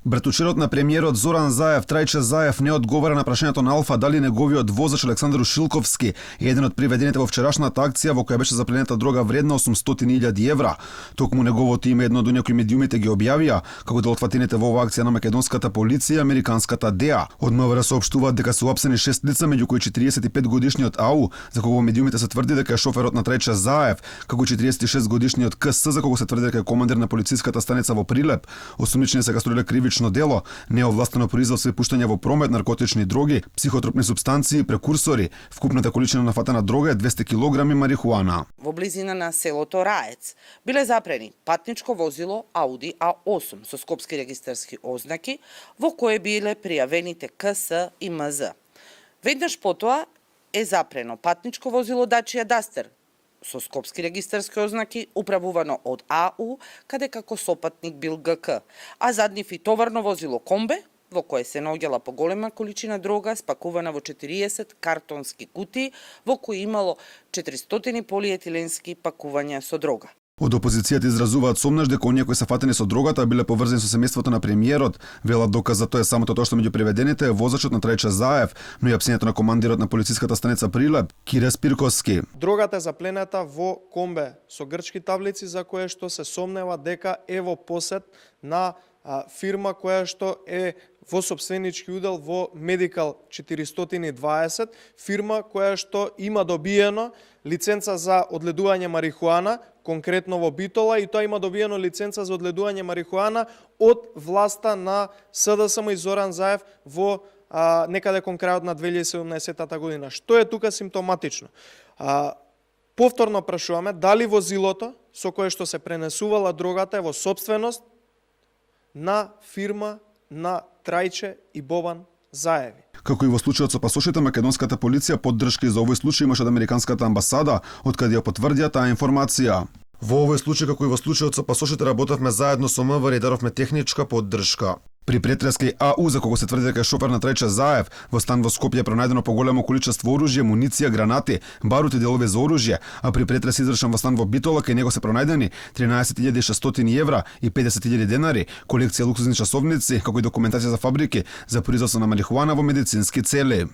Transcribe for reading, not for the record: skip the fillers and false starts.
Братучерот на премиерот Зоран Заев, Трајче Заев, не одговара на прашањето на Алфа дали неговиот возач Александар Ушилковски е еден од приведените во вчерашната акција во која беше запленета дрога вредна 800.000 евра. Токму неговото име едно од некои медиумите ги објавија како дел од фатините во оваа акција на македонската полиција и американската ДЕА. Од МВР соопштуваат дека се уапсени 6 лица, меѓу кои 45 годишниот АУ, за кого медиумите се тврди дека е шоферот на Трајче Заев, како 46 годишниот КС, за кого се тврди дека е командир на полициската станица во Прилеп. Осумничени се каструле кривично дело, неовластено производство и пуштање во промет наркотични дроги, психотропни супстанции и прекурсори. Вкупната количина на фатена дрога е 200 кг марихуана. Во близина на селото Раец биле запрени патничко возило Ауди А8 со скопски регистарски ознаки, во кое биле пријавените КС и МЗ. Веднаш потоа е запрено патничко возило Дачија Дастер со скопски регистарски ознаки, управувано од АУ, каде како сопатник бил ГК, а заднив и товарно возило Комбе, во кое се наоѓала поголема количина дрога спакувана во 40 картонски кутии, во кои имало 400 полиетиленски пакувања со дрога. Од опозицијата изразуваат сомнеш дека оние кои се фатени со дрогата биле поврзани со семејството на премиерот. Велат доказ за тоа е самото тоа што меѓу приведените е возачот на Трајче Заев, но и апсењето на командирот на полициската станица Прилеп, Кире Спирковски. Дрогата е запленета во Комбе со грчки таблици за кое што се сомнева дека е во посед на фирма која што е во сопственички удел во Medical 420, фирма која што има добиено лиценца за одледување марихуана, конкретно во Битола, и тоа има добиено лиценца за одледување марихуана од власта на СДСМ и Зоран Заев во некаде кон крајот на 2017 година. Што е тука симптоматично? Повторно прашуваме дали возилото со кое што се пренесувала дрогата е во собственост на фирма на Трајче и Бобан Заеви. Како и во случајот со пасошите, македонската полиција поддршка и за овој случај имаше од американската амбасада, од каде ја потврдија таа информација. Во овој случај, како и во случајот со пасошите, работевме заедно со МВР и даровме техничка поддршка. При претреска АУ, за кого се тврди дека е шофер на Трајче Заев, во стан во Скопје пронајдено поголемо количество оружје, муниција, гранати, барути, делови за оружје, а при претрес извршен во стан во Битола, кај него се пронајдени 13.600 евра и 50.000 денари, колекција луксузни часовници, како и документација за фабрики за производство на марихуана во медицински цели.